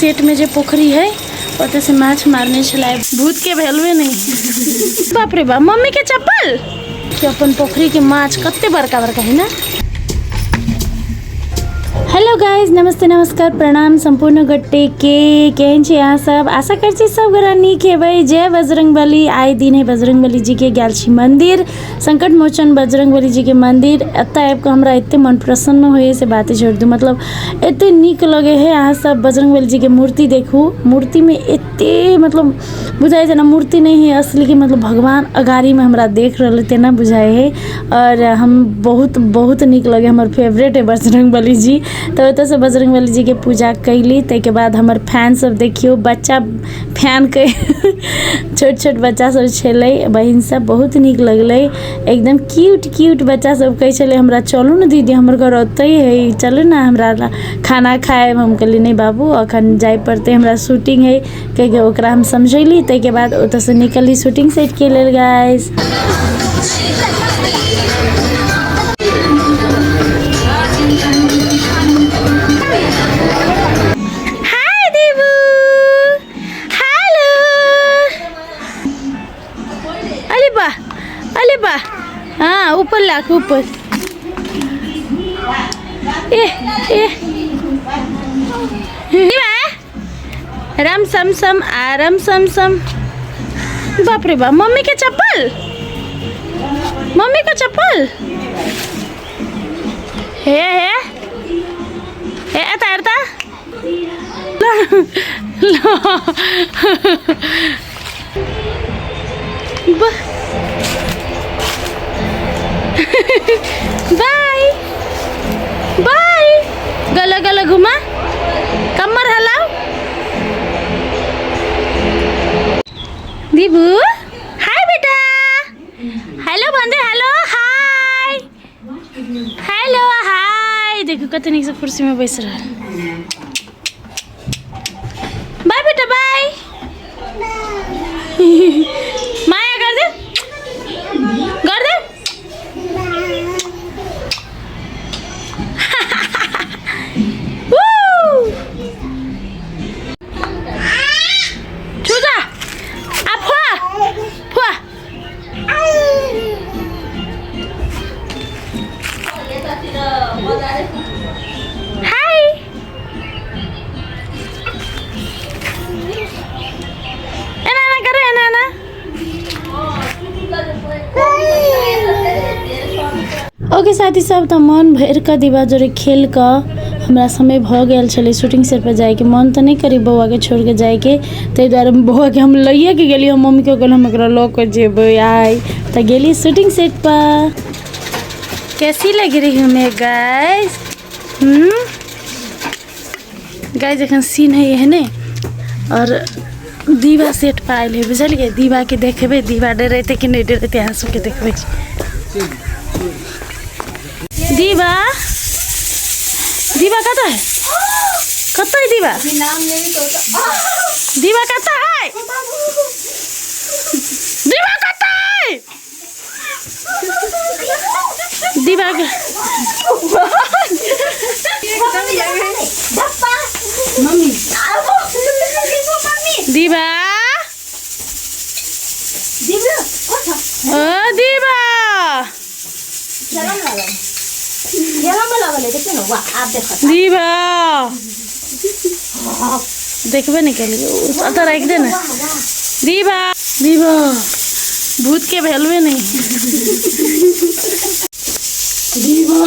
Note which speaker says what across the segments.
Speaker 1: Set में जे पोखरी है ओतऽ से माछ मारने छलै। भूत के भेलवे नहीं। बाप रे बाप, मम्मी के चप्पल कि अपन पोखरी के माछ कते बड़का बड़का है ना। हेलो गाइज, नमस्ते, नमस्कार, प्रणाम सम्पूर्ण गोटे के। केहन छी अहाँ सब? आशा करै छी सब गोरा नीक हेबै। जय बजरंगबली। आइ दिन है बजरंगबली जी के, गेल छी मंदिर, संकट मोचन बजरंगबली जी के मंदिर। एतऽ आबि कऽ हमरा एते मन प्रसन्न होइए से बाते छोड़ि दू, मतलब एते नीक लगै है। अहाँ सब बजरंगबली जी के मूर्ति देखू, मूर्तिमे एते मतलब बुझाइ जेना मूर्ति नहि है असली के, मतलब भगवान अगाड़ीमे हमरा देख रहल है तेना बुझाइ है। आओर हम बहुत बहुत नीक लगै, हमर फेवरेट है बजरंगबली जी। तऽ ओतऽसँ बजरंगबली जीके पूजा कयली। ताहिके बाद हमर फैन सब देखियौ, बच्चा फैनके छोट छोट बच्चा सब छलै, बहिन सब, बहुत नीक लगलै। एकदम क्यूट क्यूट बच्चा सब कहै छलै हमरा, चलू ने दीदी, हमर घर ओतहि है, चलू ने हमरा खाना खायब। हम कहलियै नहि बाबू, अखन जाय पड़तै, हमरा शूटिंग है कहिके ओकरा हम समझैली। ताहिके बाद ओतऽसँ निकलली शूटिंग सेटके लेल। गाइस हाय देबू, हेलो, अरे बा, अरे बा, हाँ ऊपर लाख ऊपर, ए ए राम सम सम आराम सम सम। बाप रे बाप, मम्मी के चप्पल, मम्मी का चप्पल हे हे हे एता एता ल बाय बाय, गला गला घुमा, कमर हलाओ। दीबू हाय बेटा, हेलो भन्दै, हेलो हाय, हेलो हाय। देखू कते नीक से कुर्सी में बैस रहल। बाय बेटा बाय, माया कर दे, कर दे। छुजा आ फुआ फुआ। हाय एना एना करे, एना एना। ओके साथी सब, तऽ मन भरि कऽ दीवा जोड़े खेल कऽ हमरा समय भऽ गेल छलै शूटिंग सेट पर जाइके। मन तऽ नहि करी बौआके छोड़ि कऽ जाइके, ताहि दुआरे बौआके हम लैएके गेलियै। हम मम्मीके कहलियै हम एकरा लऽ कऽ जेबै आइ। तऽ गेली शूटिंग सेट पर। कैसी लग रही हूँ मैं गाइस? गाइस एखन सीन है एहने और दीवा सेट पर आयल है, बुझलियै? दीवाके देखेबै, दीवा डरेतै कि नहि डरेतै, अहाँ सबके देखबै छी। दीवा, दीवा कतऽ है? कतऽ है दीवा? दीवा कतऽ है? दीवा कतऽ है? दीवा के दीवा, ओ दीवा, दीवा देखबे नहीं कलिए, ओतऽ राखि दे ने। दीवा, दीवा भूत के भेलवे नहीं। दीवा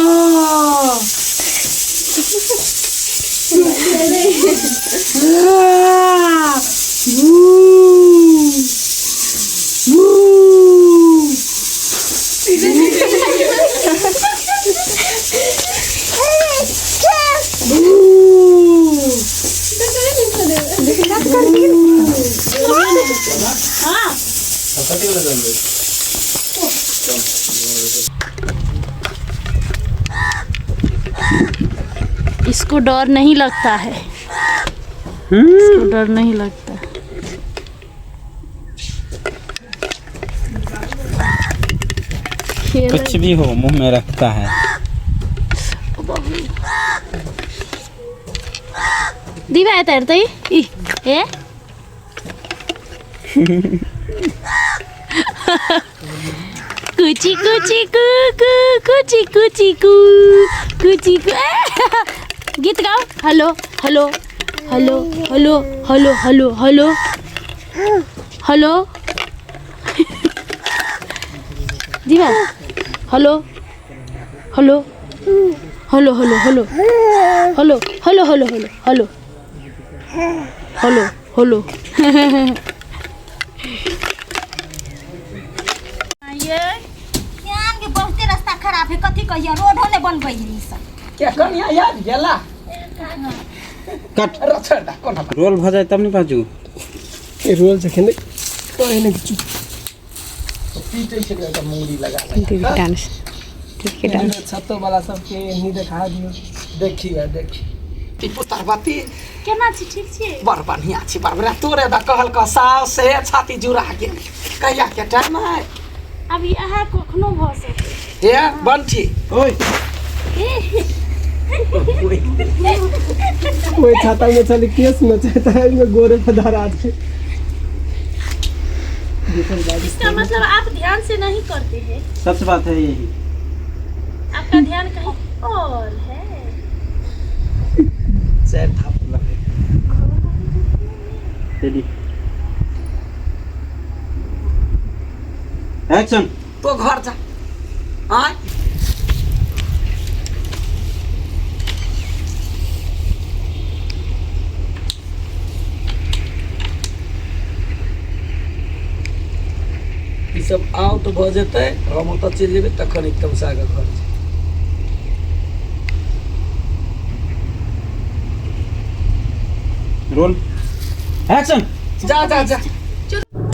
Speaker 1: इसको डर नहीं लगता है, इसको डर नहीं लगता।
Speaker 2: कुछ भी हो मुंह में रखता है।
Speaker 1: दीवा एतऽ हेतै ई हे कुची कुची कु कु कुची कुची कु कुची कु ए, गीत गाओ। Hello hello hello hello hello hello hello hello Diva hello hello hello hello hello hello hello hello hello hello hello hello.
Speaker 3: Shyam के बहुते रास्ता खराब है, कथी कहिया रोडो ने बनबै है ई सब।
Speaker 4: क्या कनिया याद गेला?
Speaker 2: कट।
Speaker 4: रछड़ दा कोना।
Speaker 2: रोल भऽ जाए तब ने बाजू।
Speaker 5: ए रोल जखन कहे ने किछु।
Speaker 4: पीटै छै एकटा मुंगरी लगा लगा।
Speaker 6: डांस ठीक है, डांस।
Speaker 5: छतो वाला सबके एहनी देखा दियौ।
Speaker 4: देखी वे देखी ई पुतरबती।
Speaker 1: केना छी? ठीक छी?
Speaker 4: बड़ बढ़िया छी, बड़ बढ़िया। तोरे दा कहल क साव से छाती जुड़ा गेल। कहिया के टाइम है?
Speaker 1: अभी अहाँ कखनो भऽ सकै।
Speaker 4: हे बंठी।
Speaker 2: ओए।
Speaker 5: ओहि छाता में चली केस में चाहता है में गोरे पर धरा दे।
Speaker 1: इसका मतलब आप ध्यान से नहीं करते हैं।
Speaker 2: सच बात है यही।
Speaker 1: आपका ध्यान कहीं और है।
Speaker 4: चार थाप लगे।
Speaker 2: Ready action.
Speaker 4: तो घर जा आय। ई सब आउट भऽ जेतै, हम ओतऽ चलि जेबै, तखन एक तमसा कऽ घर जेबै।
Speaker 2: Roll action.
Speaker 4: जा जा जा।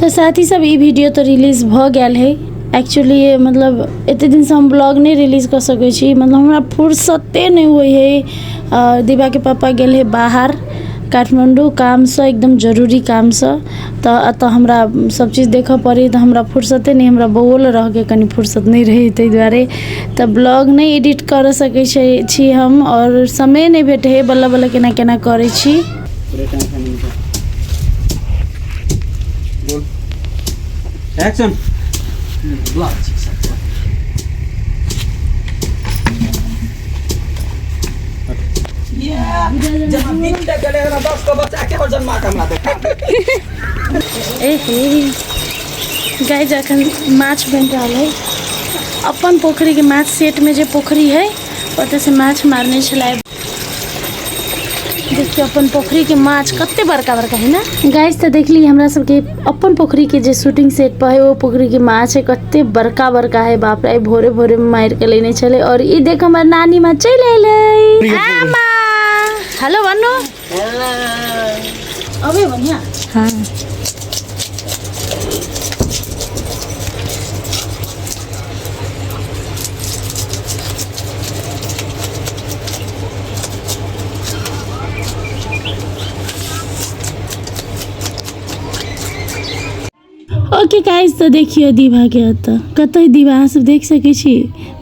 Speaker 1: तऽ साथी सब ई वीडियो तऽ रिलीज भऽ गेल है। एक्चुअली मतलब एते दिनसँ हम ब्लॉग नहि रिलीज कऽ सकै छी, मतलब हमरा फुर्सते नहि होइ है। दीवाके पापा गेल है बाहर काठमाण्डू कामसँ, एकदम जरूरी कामसँ, तऽ एतऽ हमरा सब चीज देखऽ पड़ै, तऽ हमरा फुर्सते नहि, हमरा बौओ लए रहऽके कनि फुर्सत नहि रहै, ताहि दुआरे तऽ ब्लॉग नहि एडिट करऽ सकै छै छी हम आओर समय नहि भेटै है। बल्ल बल्ल केना केना करै छी।
Speaker 2: पूरे टेंशन नहीं था। Roll action.
Speaker 4: ब्लॉग छी सब। जेना 3 टा गेलै ओना 10 गो बच्चा के जन्मा के हमरा देखा।
Speaker 1: ए हे गाइज, अखन माछ बनि रहल है। अपन पोखरिके माछ, सेटमे जे पोखरि है ओतऽसँ माछ मारने छलै। देखियौ अपन पोखरिके माछ कते बड़का बड़का है ना गाइज। तऽ देखली हमरा सबके अपन पोखरिके जे शूटिंग सेट पर है ओ पोखरिके माछ है, कते बड़का बड़का है। बाप रे, भोरे भोरे मारि के लेने छलै। और ई देख हमर नानी माँ चलि एलै। आमा हेलो भन्नु। अबे बढ़िया।
Speaker 6: हाँ।
Speaker 1: ओके गाइस, तऽ देखियौ दीवा के एतऽ कतऽ दीवा, अहाँ सब देख सकै छी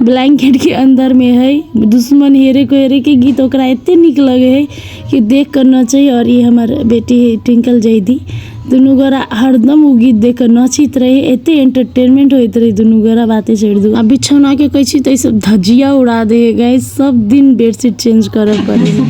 Speaker 1: ब्लैंकेट के अंदर में है। दुश्मन हेरे को हेरे के गीत ओकरा एते नीक लगे है कि देख कर नचै। और ई हमर बेटी है ट्विंकल जैदी, दुनू गोरा हरदम ओ गीत देख कर नचित रहे, एते एंटरटेनमेंट होइत रहे दुनू गोरा, बाते छोड़ि दू। आ बिछौना के कहै छी तऽ ई सब धजिया उड़ा दे है गाइस, सब दिन बेडशीट चेंज करऽ पड़े है।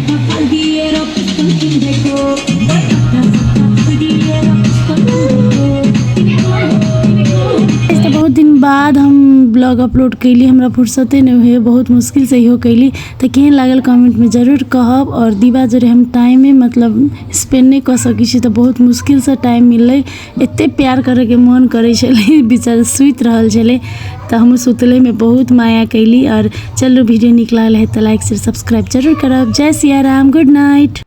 Speaker 1: तऽ बहुत दिन बाद हम ब्लॉग अपलोड कैली, हमरा फुर्सते नहि होइए, बहुत मुश्किलसँ इहो कैली। तऽ केहन लागल कमेंटमे जरूर कहब। आओर दीवा जोड़े हम टाइमे मतलब स्पेंड नहि कऽ सकै छी, तऽ बहुत मुश्किलसँ टाइम मिललै। एते प्यार करैके मोन करै छलै, बेचारा सुति रहल छलै तऽ हमहूँ सुतलेमे बहुत माया कैली। आओर चलू, वीडियो नीक लागल है तऽ लाइक शेयर सब्सक्राइब जरूर करब। जय सिया राम, गुड नाइट।